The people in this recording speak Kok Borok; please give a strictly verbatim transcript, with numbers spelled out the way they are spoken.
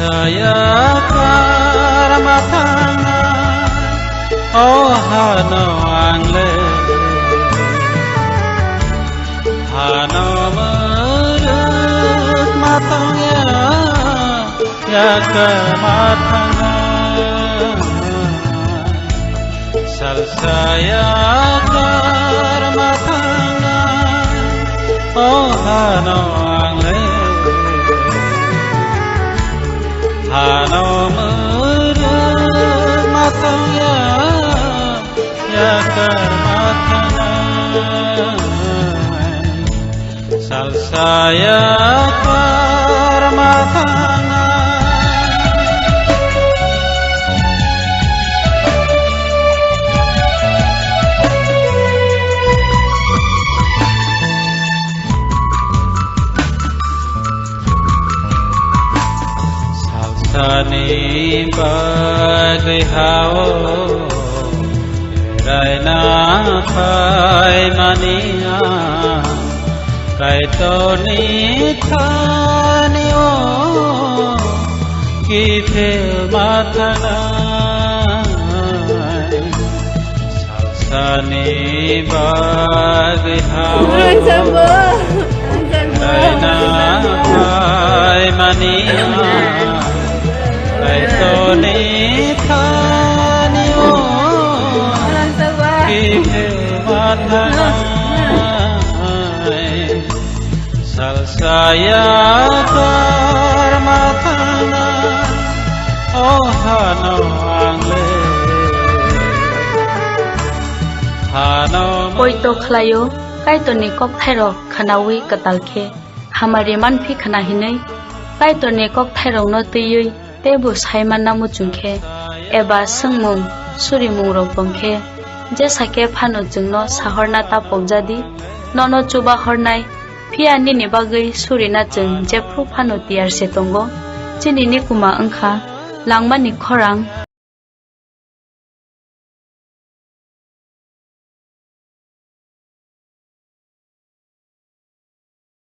Saya karma thangnai, o hano ang le. Hano muruk ma tongya, ya karma thangnai. Salsa ya karma thangnai, o hano ang le. Hano muruk ma tongya, ya karma thangnai. Salsa ya karma thangnai. Salsani bagwi hao raina phaimani ang Kaitorni thani o kiphil ma thangnai. Sani bagwi hao raina phaimani ang Kaitorni thani o kiphil ma thangnai. Salsa ya karma thangnai, o hano ang le. Hano poito khlaio, Kaitorni kokthairok khwnaui kwtal khe hamari manphi khwna hinwi. Kaitorni kokthairokno twiwi teibo sai manna muchung khe, eba swngmung surimungrok tong khe, jesa khe phano chwngno sahorna ta pokjadi, nono chuba hornai, phiya nini bagwi surina chwng jephru phano tiyar se tongo. Chini nikuma wngkha langmani khorang,